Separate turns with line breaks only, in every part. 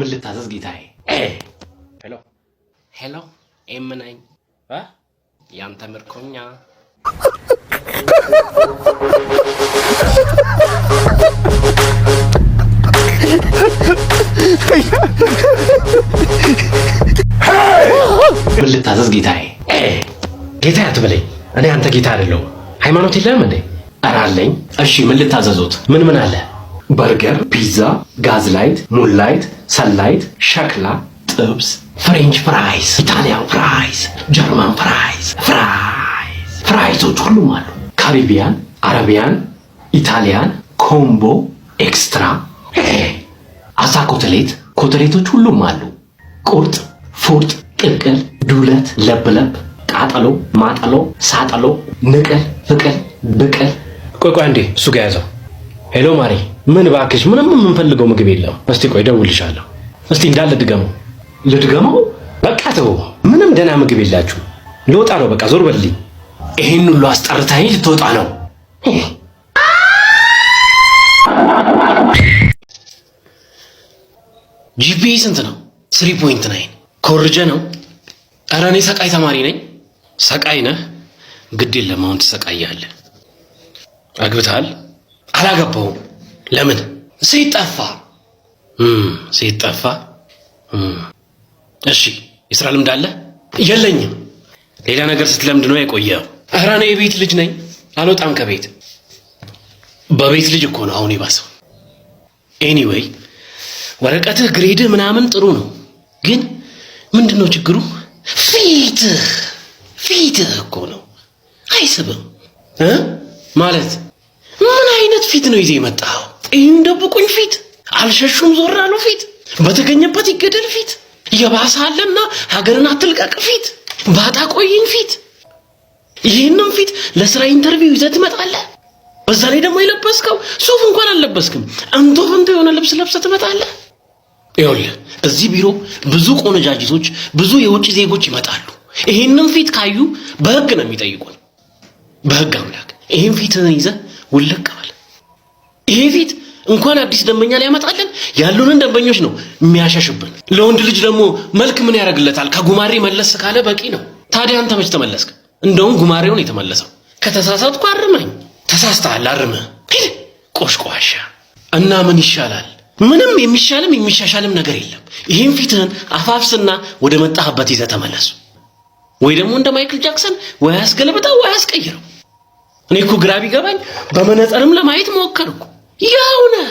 ምን ልታዘዝ ጌታዬ? Hello hello፣ ኤም ነኝ ያንተ ምርኮኛ። ምን ልታዘዝ ጌታዬ? ጌታዬ አትበለኝ፣ እኔ አንተ ጌታ አይደለሁም። ሃይማኖት የለህም እንዴ? ኧረ አለኝ። እሺ ምን ልታዘዙት? ምን ምን አለ? በርገር፣ ፒዛ፣ ጋዝላይት፣ ሙንላይት፣ ሰንላይት፣ ሸክላ፣ ጥብስ፣ French fries፣ Italian fries፣ German fries፣ fries fries ኦች ሁሉም አሉ። Caribbean፣ Arabian፣ Italian፣ combo፣ extra፣ አሳ ኮተሌት፣ ኮተሌቶች ሁሉም አሉ። ቁርጥ፣ ፉርጥ፣ ቅቅል፣ ዱለት፣ ለብለብ፣ ቃጠሎ፣ ማጠሎ፣ ሳጠሎ፣ ንቅል፣ ፍቅል፣ ብቅል። ቆይ ቆይ አንዴ እሱ ጋር ያዘው። Hello ማሪ፣ ምን እባክሽ፣ ምንም የምንፈልገው ምግብ የለም። እስቲ ቆይ ደውልሻለሁ። እስቲ እንዳለ ድገመው፣ ልድገመው። በቃ ተው፣ ምንም ደህና ምግብ የላችሁ። ልወጣ ነው፣ በቃ ዞር በልልኝ። ይሄን ሁሉ አስጠርታኝ ልትወጣ ነው። GPA ስንት ነው? 3.9 ኮርጀ ነው። ኧረ እኔ ሰቃይ ተማሪ ነኝ። ሰቃይ ነህ? ግድ የለም አሁን ትሰቃያለህ። አግብተሃል? አላገባውም። ለምን? ሴት ጠፋ። ሴት ጠፋ። እሺ የስራ ልምድ አለ? የለኝም። ሌላ ነገር ስትለምድ ነው የቆየው። ኧረ እኔ የቤት ልጅ ነኝ፣ አልወጣም ከቤት። በቤት ልጅ እኮ ነው አሁን የባሰው። Anyway ወረቀትህ grade ህ ምናምን ጥሩ ነው፣ ግን ምንድን ነው ችግሩ? ፊትህ ፊትህ እኮ ነው አይስብም እ ማለት ምን አይነት ፊት ነው ይዘህ የመጣኸው? ይህን ደብቁኝ ፊት፣ አልሸሹም ዞር አሉ ፊት፣ በተገኘበት ይገደል ፊት፣ የባሰ አለና ሀገርን አትልቀቅ ፊት፣ ባጣ ቆይኝ ፊት። ይህንም ፊት ለስራ interview ይዘህ ትመጣለህ። በዛ ላይ ደግሞ የለበስከው ሱፍ እንኳን አልለበስክም። እንቶ ፈንቶ የሆነ ልብስ ለብሰህ ትመጣለህ። ይኸውልህ እዚህ ቢሮ ብዙ ቆነጃጅቶች፣ ብዙ የውጭ ዜጎች ይመጣሉ። ይህንም ፊት ካዩ በህግ ነው የሚጠይቁን። በህግ አምላክ ይህን ፊትህን ይዘህ ውልቅ በል። ይሄ ፊት እንኳን አዲስ ደንበኛ ሊያመጣልን ያሉንን ደንበኞች ነው የሚያሸሽብን። ለወንድ ልጅ ደግሞ መልክ ምን ያደርግለታል? ከጉማሬ መለስ ካለ በቂ ነው። ታዲያ አንተ መች ተመለስክ? እንደውም ጉማሬውን የተመለሰው። ከተሳሳትኩ አርመኝ። ተሳስተሃል፣ አርምህ። ሂድ ቆሽቋሻ። እና ምን ይሻላል? ምንም የሚሻልም የሚሻሻልም ነገር የለም። ይህን ፊትህን አፋፍስና ወደ መጣህበት ይዘህ ተመለሱ። ወይ ደግሞ እንደ ማይክል ጃክሰን ወይ አስገለብጠው ወይ አስቀይረው። እኔ እኮ ግራ ቢገባኝ በመነጽርም ለማየት ሞከርኩ። ያው ነህ።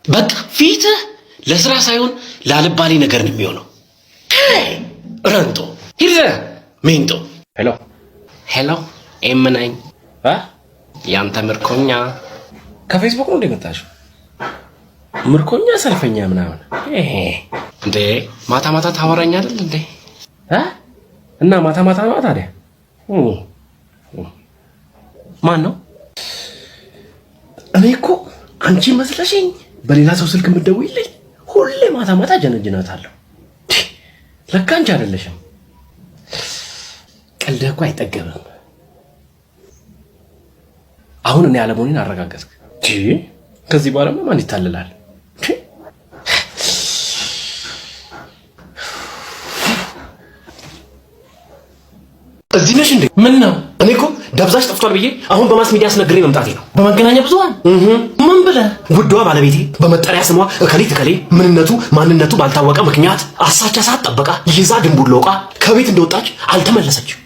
በቃ ፊትህ ለስራ ሳይሆን ላልባሌ ነገር ነው የሚሆነው። ረንጦ ሂድ ሜንጦ። Hello hello፣ ኤም ነኝ ያንተ ምርኮኛ። ከፌስቡክ ነው እንደመጣሽው? ምርኮኛ ሰልፈኛ ምናምን እንዴ? ማታ ማታ ታወራኝ አይደል እንዴ? እና ማታ ማታ ነው ታዲያ። ማን ነው? እኔ እኮ አንቺ መስለሽኝ በሌላ ሰው ስልክ የምትደውይልኝ ሁሌ ማታ ማታ ጀነጅናታለሁ። ለካ አንቺ አይደለሽም። ቀልድህ እኮ አይጠገብም። አሁን እኔ አለመሆኔን አረጋገጥክ። ከዚህ በኋላ ማን ይታልላል? እዚህ ነሽ እንዴ? ምን ነው? እኔ እኮ ደብዛሽ ጠፍቷል ብዬ አሁን በ mass media አስነግሬ መምጣቴ ነው። በመገናኛ ብዙሃን ምን ብለህ? ውዷ ባለቤቴ በመጠሪያ ስሟ እከሊት እከሌ ምንነቱ ማንነቱ ባልታወቀ ምክንያት አሳቻ ሰዓት ጠበቃ ይዛ ድንቡሎ ዕቃ ከቤት እንደወጣች አልተመለሰችም።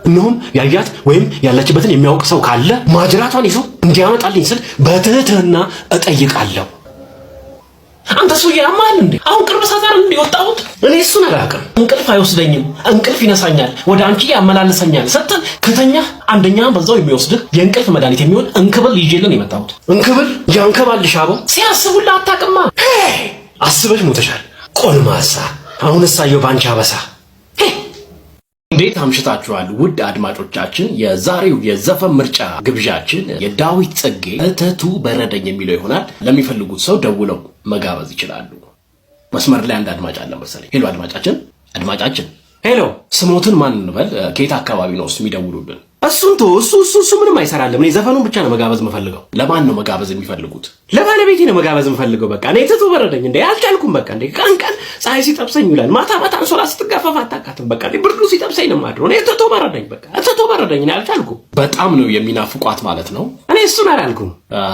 እነሆም ያያት ወይም ያለችበትን የሚያውቅ ሰው ካለ ማጅራቷን ይዞ እንዲያመጣልኝ ስል በትህትና እጠይቃለሁ። አንተ ሰውዬ ያማል እንዴ? አሁን ቅርብ ሰዓት አይደል እንዴ የወጣሁት? እኔ እሱን አላውቅም። እንቅልፍ አይወስደኝም፣ እንቅልፍ ይነሳኛል፣ ወደ አንቺ ያመላልሰኛል ስትል ከተኛ አንደኛ በዛው የሚወስድህ የእንቅልፍ መድኃኒት የሚሆን እንክብል ይዤልን የመጣሁት። እንክብል ያንከባልሽ አበው ሲያስቡልህ አታውቅማ። አስበሽ ሞተሻል ቆልማሳ። አሁን እሳየው ባንቺ አበሳ። እንዴት አምሽታችኋል ውድ አድማጮቻችን። የዛሬው የዘፈን ምርጫ ግብዣችን የዳዊት ጽጌ እተቱ በረደኝ የሚለው ይሆናል። ለሚፈልጉት ሰው ደውለው መጋበዝ ይችላሉ። መስመር ላይ አንድ አድማጭ አለ መሰለኝ። Hello አድማጫችን፣ አድማጫችን hello፣ ስሞትን ማን እንበል? ከየት አካባቢ ነው እሱ የሚደውሉልን? እሱን ተወው። እሱ እሱ እሱ ምንም አይሰራልም። እኔ ዘፈኑን ብቻ ነው መጋበዝ የምፈልገው። ለማን ነው መጋበዝ የሚፈልጉት? ለባለቤቴ ነው መጋበዝ የምፈልገው። በቃ እኔ ትቱ በረደኝ እንዴ፣ አልቻልኩም። በቃ እንዴ ቀን ቀን ፀሐይ ሲጠብሰኝ ይውላል። ማታ ማታ አንሶላ ስትጋፈፍ አታውቃትም። በቃ እንዴ ብርዱ ሲጠብሰኝ ነው የማድረው። እኔ ትቶ በረደኝ። በቃ ትቶ በረደኝ። እኔ አልቻልኩም። በጣም ነው የሚናፍቋት ማለት ነው። እኔ እሱን አላልኩም።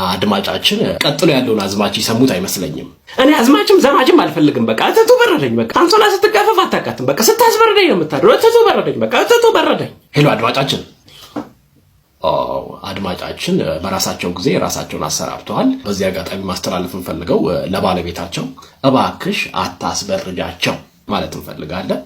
አድማጫችን ቀጥሎ ያለውን አዝማች ይሰሙት አይመስለኝም። እኔ አዝማችም ዘማችም አልፈልግም። በቃ ትቶ በረደኝ። በቃ አንሶላ ስትጋፈፍ አታውቃትም። በቃ ስታስበረደኝ ነው የምታድረው። ትቶ በረደኝ። በቃ ትቶ በረደኝ። Hello አድማጫችን፣ አድማጫችን በራሳቸው ጊዜ ራሳቸውን አሰራብተዋል። በዚህ አጋጣሚ ማስተላለፍ እንፈልገው ለባለቤታቸው እባክሽ አታስበርጃቸው ማለት እንፈልጋለን።